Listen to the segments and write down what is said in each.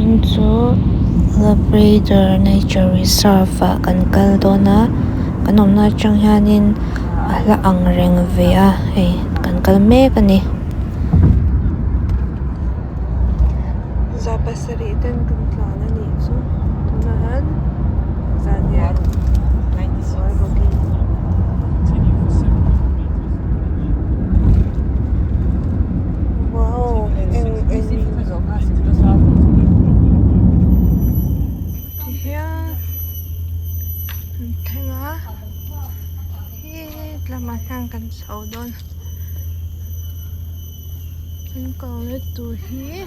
Vawiin chu Labrador Nature Reserve ah kan kal dawn a kan awmna atang hianin a hla ang reng ve a hei kan kal mek a ni. Za pasarih ten kan tlan a nih chu tunah hian zan hian Wow eng eng tihian an thleng a he lamah hian kan chho dawn an ko na tur hi.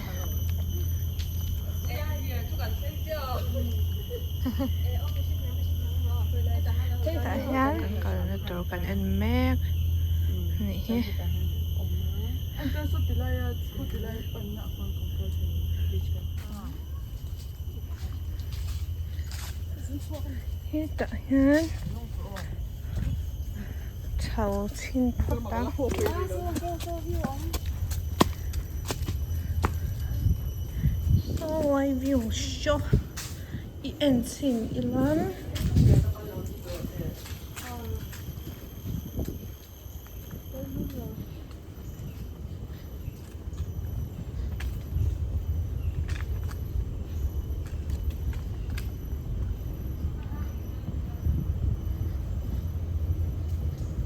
Tah hian kan kalna tur kan en mek a nih hi. Hetah hian chho chhin phawt ang. Saw view saw i en chhin ila.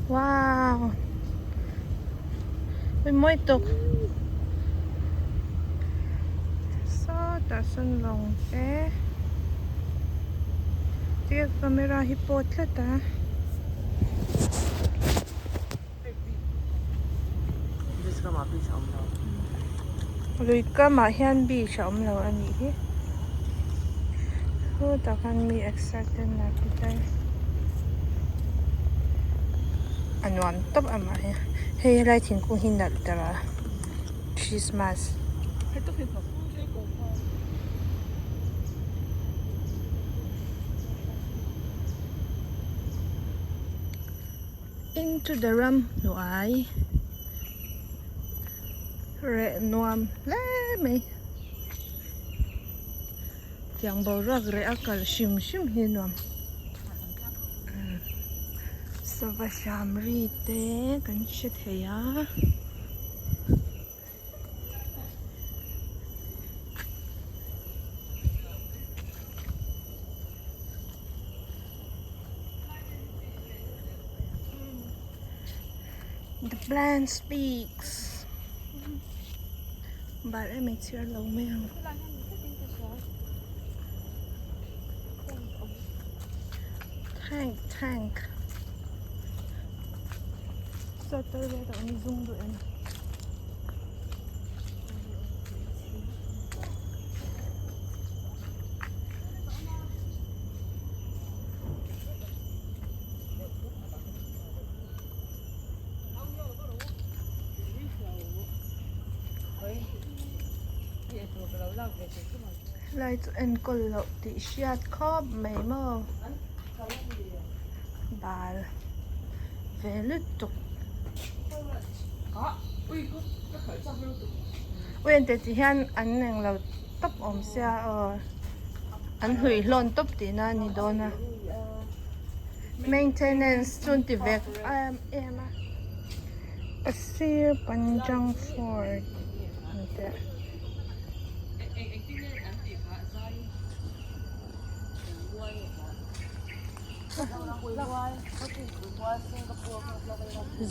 Wow Ui mawi tuk Sawtah sawn lawng te Tia camera hi pawt tlat a. Lui kamah hian beach a awm lo a nih hi hutah khan mi excited na pitar a nuam tawp amah hi hei helai thingkung hi nalh tawh a christmas. Into the ram hnuai reh nuam hle mai tiang boruak reh a kal hrim hrim hi a nuam sava hram ri te kan hre thei a. The plant speaks Bar em mai chhiar lo mai ang Tank tank Saw tel ve tawh ni zung duh em. Helai chu enkawl loh tih hriat khawp mai maw bal ve lutuk. Ui an tih hian an englo tawp awm sia aw an hlui hlawn tawp tihna a ni dawn a maintenance chu an ti ve em em a pasir panjang fort an tih.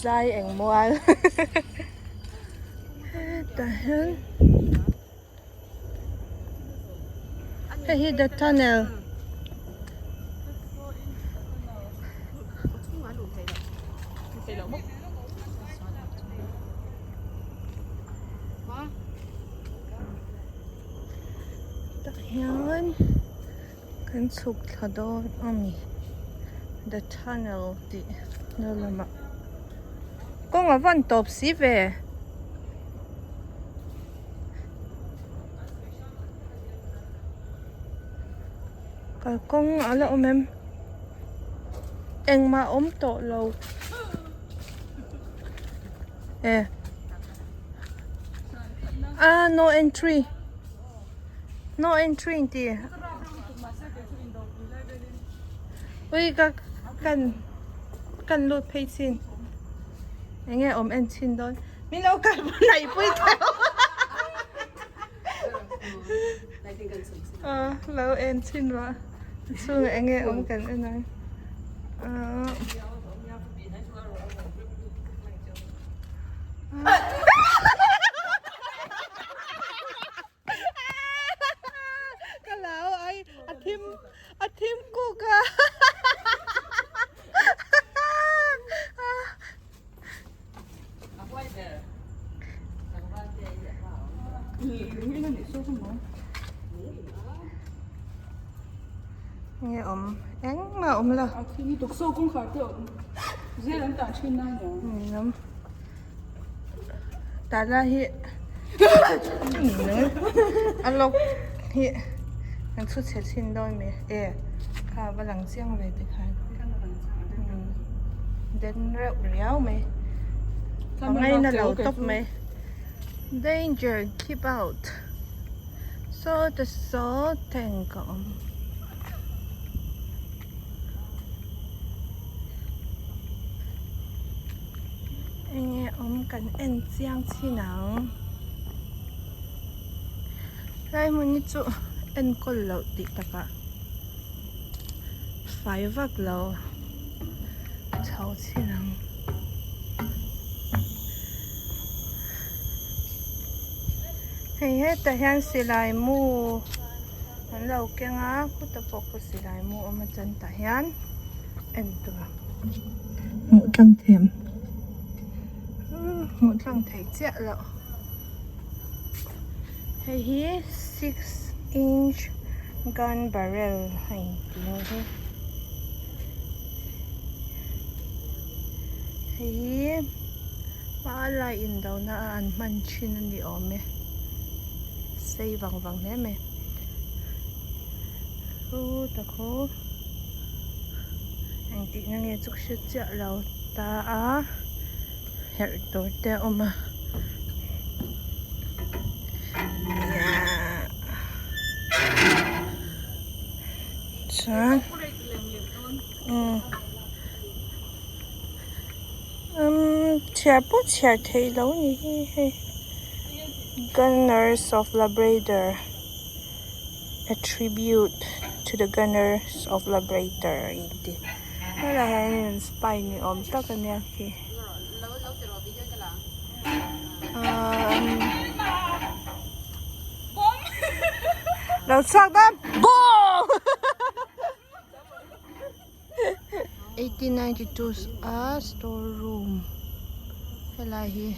Zai eng mual hetah hian hei hi the tunnel tah hian. Kan chhuk thla dawn a ni the tunnel tih na lamah kawng a van tawp si ve. Kalkawng a la awm em engmah a awm tawh lo e ah no entry. No entry in ti. Ui ka kan kan lut phei chin. Enge awm en chin dawn. Min lo kal naih pui theuh. Aw lo en chin rawh. A chhungah enge awm kan en ang. Aw. Ka lau ai a thim a thim kuk a. Nge awm engmah awm lo. Tala hi a lawk hi an chhu chhe chhin dawn mai e kha va lang chiang ve tikhan den reuh riau mai a ngaina lo tawp mai danger keep out saw te saw tank a awm. Enge awm kan en chiang chin ang helai hmun hi chu enkawl loh tih takah fai vak lo chho chin ang. Hei hetah hian silai mu an lo keng a khutah pawh khu silai mu a awm a chuan tah hian en tur hmuh tlang them hmuh tlang theih chiah loh hei hi six inch gun barrel a inti ang hi hei hi hma lai indona a an hman thin a ni awm e sei vang vang hle mai chutak ho. Engtihna nge chu ka hre chiah lo ta a herh tur te a awm a chuan umm umm chhiar pawh chhiar theih loh a ni hi hei gunners of labrador. A tribute to the gunners of Labrador in ti helai hian spy ni awm tak a nia khi umm lo chhuak dawn bawm 1892 a store room helai hi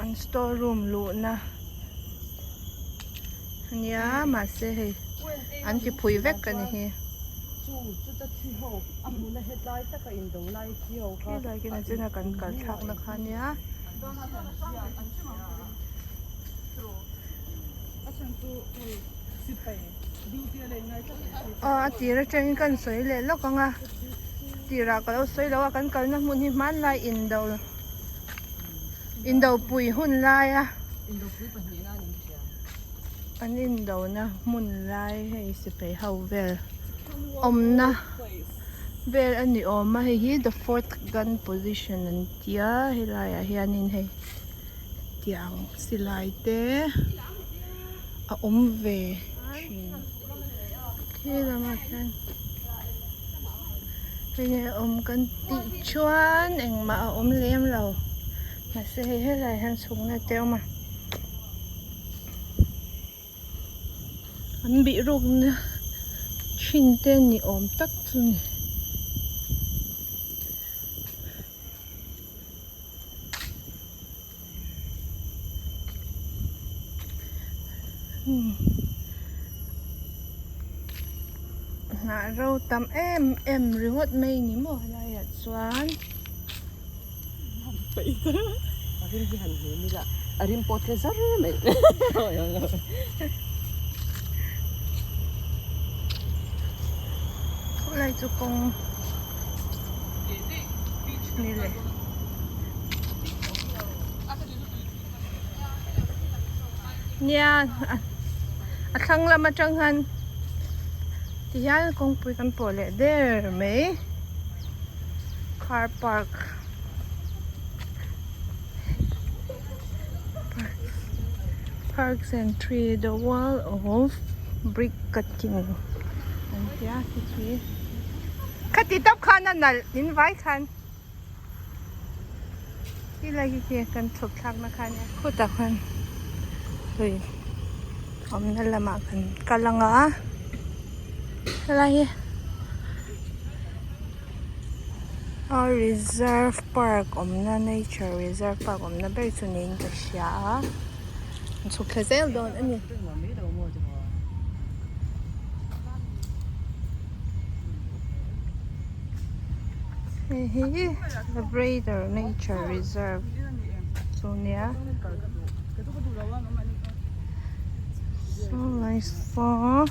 an store room luhna ania mahse hei an ti phui vek a ni hi khilai khi nachina kan kal thlakna kha ania. Aw a tir atangin kan sawi leh lawk ang a tirah ka lo sawi lo a kan kalna hmun hi hmanlai indo indopui hun laia an indona hmun lai hei sipai ho vel awmna vel a ni awm a hei hi the fourth gun position an tia helaiah hianin hei. Tiang silai te a awm ve thin khi lamah khian enge a awm kan tih chuan engmah a awm lem lo mahse hei helaiah hian chhukna te a awm a an bih rukna thin te ni awm tak chu a ni. Hnah ro tam em em ringawt mai ni maw helaiah chuan. A rim hi han hmu nila a rim pawh tle zar mai. Khawlai chu kawng ni le. Nia a thlang lam atang khan ti hian kawngpui kan pawh leh der mai car park parks and tree the wall of brick cutting an tia khi khi khati tawp khan a nalh in vai khan. Helai hi khi kan chhuk thlakna kha ania khutah khan lui awmna lamah kan kal ang a helai hi a reserve park awmna nature reserve park awmna ber chu niin ka hria a an chhuk thla zel dawn a ni. Hei hi Labrador Nature Reserve chu nia saw lai saw.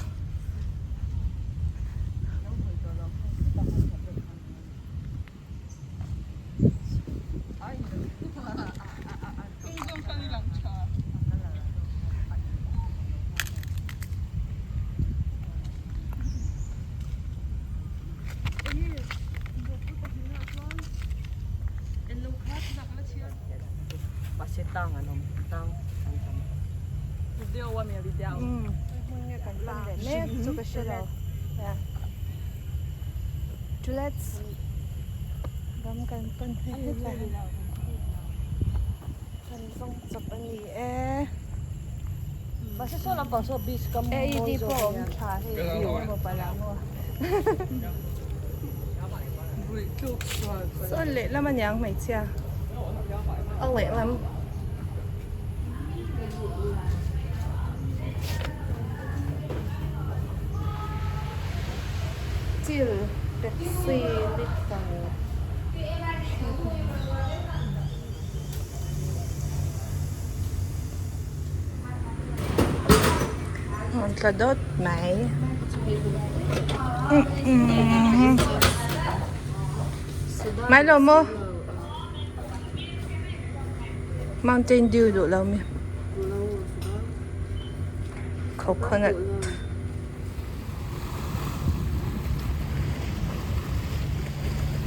Ram kan pan hei hetlai kan zawng chawp a ni e. AED pawh a awm thla hei emaw pala maw sawn lehlam a niang hmeichhia a lehlam. Chil Pepsi Lipton Rawn tla dawt mai Mai lo maw Mountain Dew duh lo mi Coconut.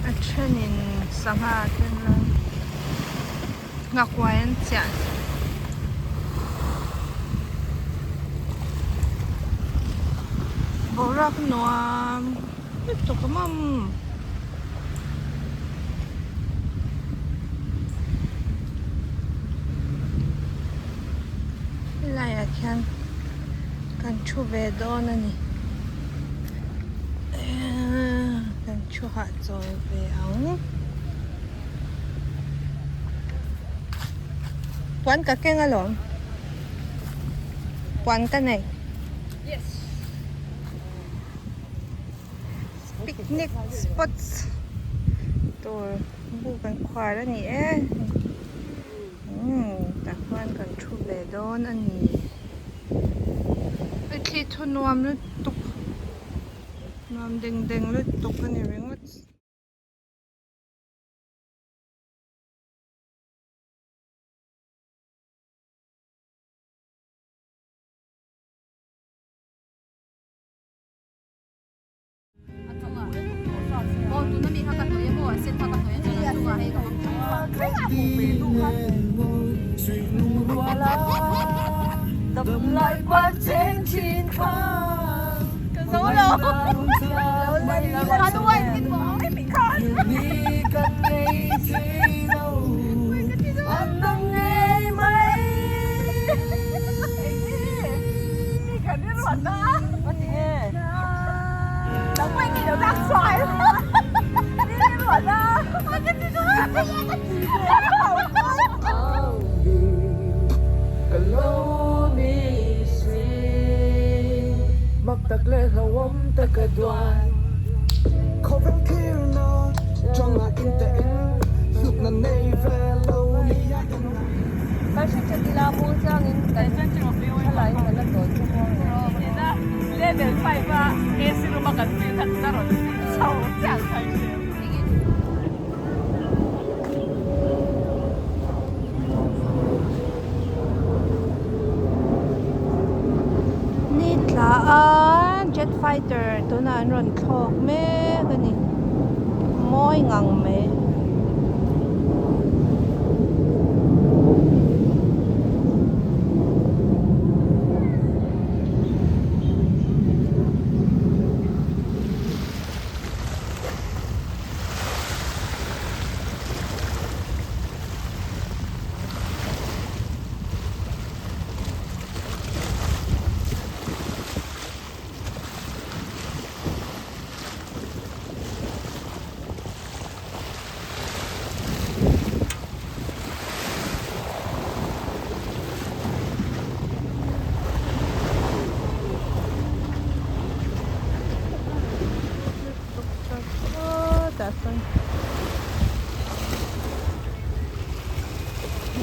A thenin sangha ten la nghakuai an chiah boruak nuam lutuk a mawm. Helaiah khian kan thu ve dawn a ni kan thu hahchawl ve ang puan ka keng alawm puan ka nei picnic spots tur bu kan khuar a ni e. Umm tah khuan kan thu ve dawn a ni. Hei thli thu nuam lutuk nuam deng deng lutuk a ni ringawt. Jet fighter tunah an rawn thlawk mek a ni mawi ngang mai.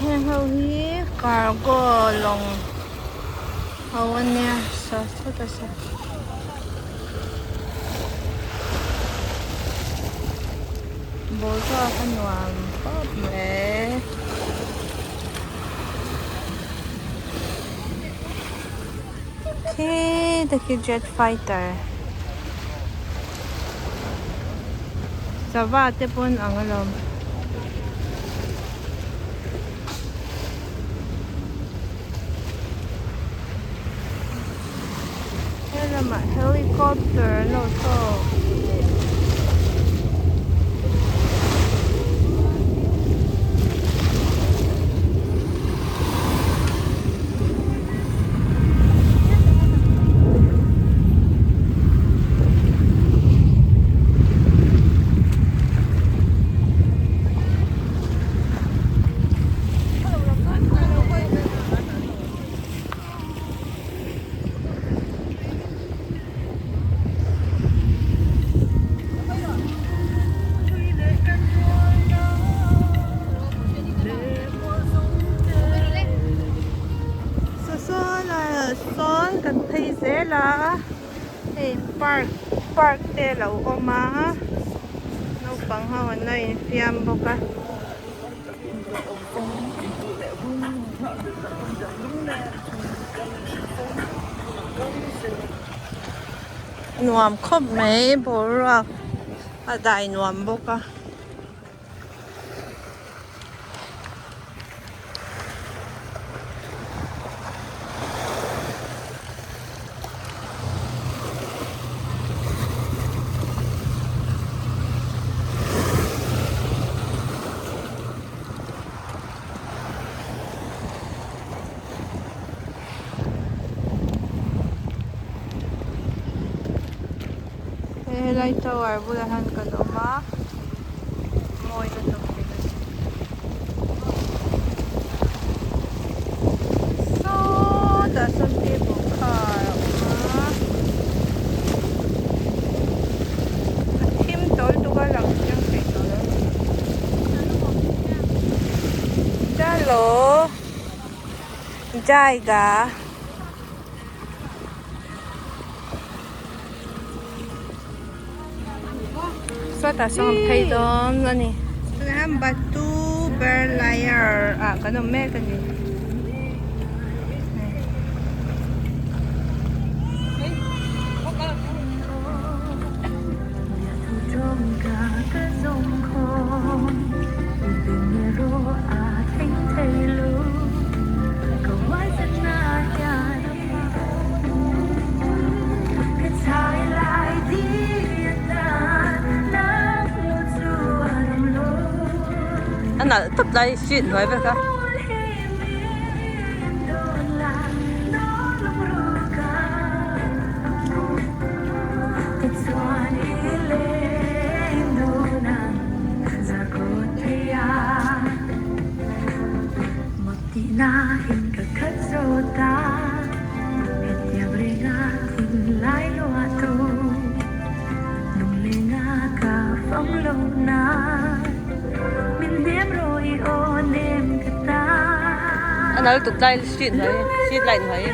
Heng ho hi cargo lawng ho a nia saw sawt a saw. Boruak a nuam khawp mai. Khi te khi jet fighter sava te pawn ang alawm. He lamah helicopter an lo thlawk. Sawn sawn kan phei zel a hei park park te a lo awm a naupang ho an lo infiam bawk a. Nuam khawp mai boruak a dai nuam bawk a. Helai tower bulah hian kan awm a mawi lutuk hi ka ti sawtah sawn table car a awm a a thim tawl tuk a lang chiang thei tawh lo chalo jaiga. Sawtah sawn an phei dawn a ni tunah hian batu berlayar ah kan awm mek a ni. A nalh tawp lai street hnuai vel kha. A nalh lutuk tlai street hnuai street light hnuai hi.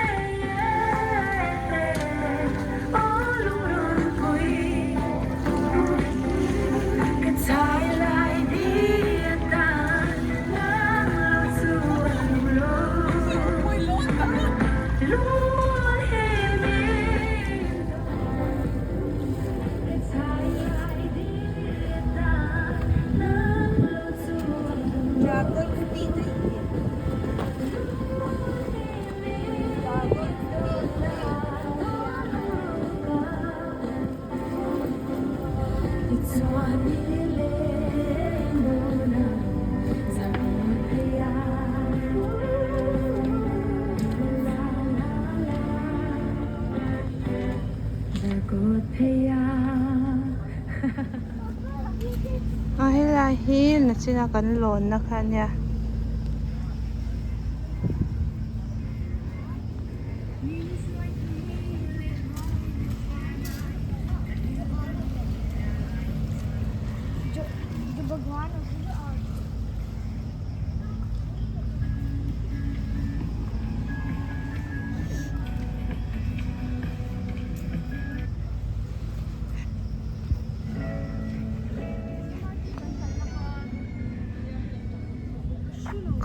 Helai hi nachina kan lawnna kha a nia.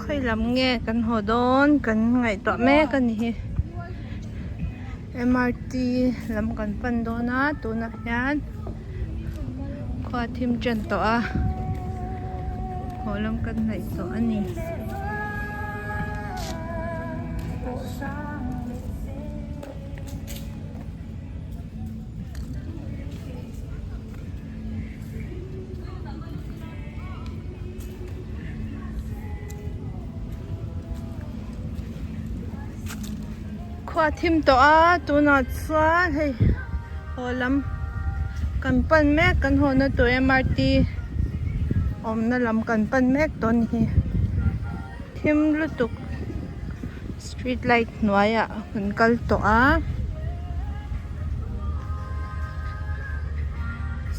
Khawi lam nge kan haw dawn kan ngaihtuah mek a ni hi M_R_T lam kan pan dawn a tunah hian khua thim ṭan tawh a haw lam kan ngaihtuah a ni. Khua thim tawh a tunah chuan hei haw lam kan pan mek kan haw na tur M_R_T awmna lam kan pan mek tawh a ni hi thim lutuk street light hnuaiah kan kal tawh a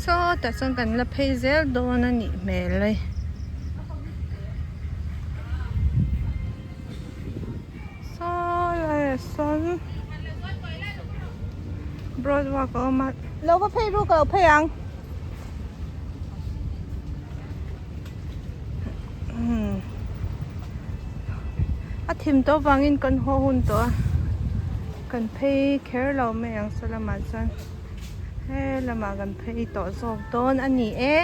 sawtah chuan kan la phei zel dawn a nih hmel e. Saw laiah sawn boardwalk a awm a lo va phei ru ka lo phei ang. A thim tawh avangin kan haw hun tawh a kan phei kher lo mai ang saw lamah chuan he lamah kan phei tawh zawk dawn a ni e.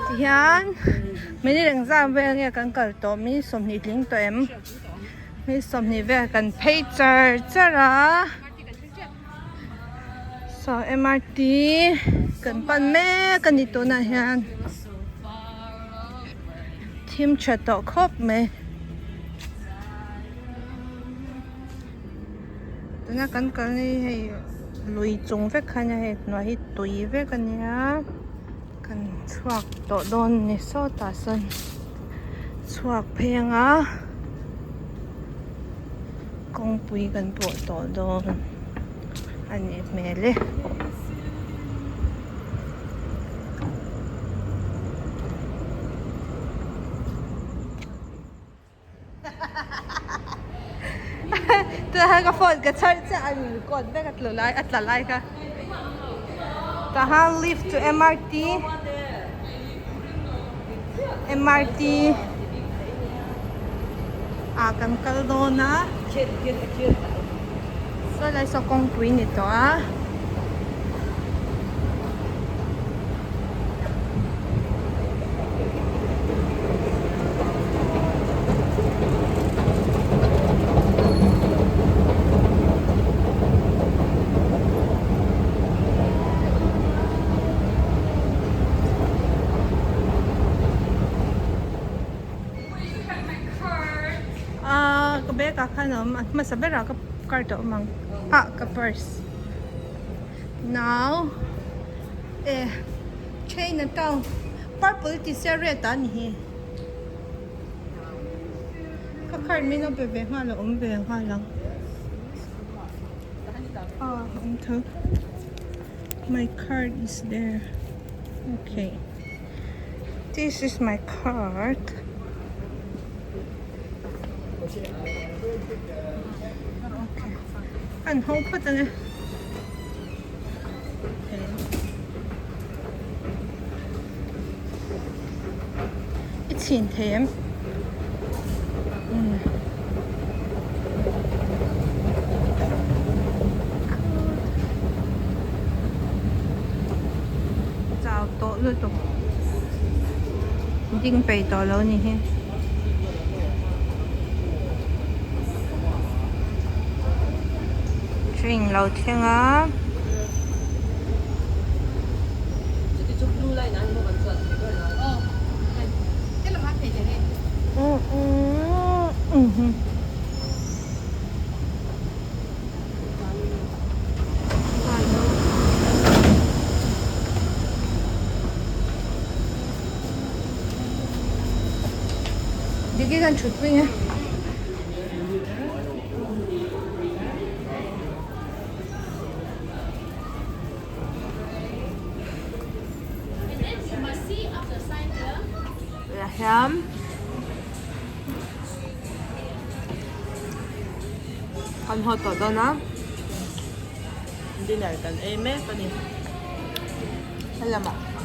Tihian minute engzat vel nge kan kal tawh minute 20 tling tawh em minute 20 vel kan phei char char a. Saw M_R_T kan pan mek a ni tunah hian thim tha tawh khawp mai tuna kan kal hi hei lui chung vek kha ania hei hnuai hi tui vek a nia kan chhuak tawh dawn a ni sawtah sawn chhuak phei anga. Kawngpui kan pawh tawh dawn a nih hmel e. Tunah hian ka phone ka chhar chiah a ni record vek a tlu lai a tla lai kha. Tah hian lift to M_R_T M_R_T ah kan kal dawn a saw lai saw kawngpui ni tawh a. Ahh ka bag ah khan a awm a hmasa berah ka card a awm ang ah ka purse now eh Chinatown purple tih sia red ah a ni hi ka card min lo pe ve nghal a awm ve nghal ang ah awm tho my card is there okay this is my card. An hawng phawt ang e. I chhin thei em? Chau tawh lutuk ding peih tawh lo ni hi. Train lo thleng a. Diki kan thut pui nge. Hiam kan haw tawh dawn a. Dinner kan ei mek a ni. Helamah.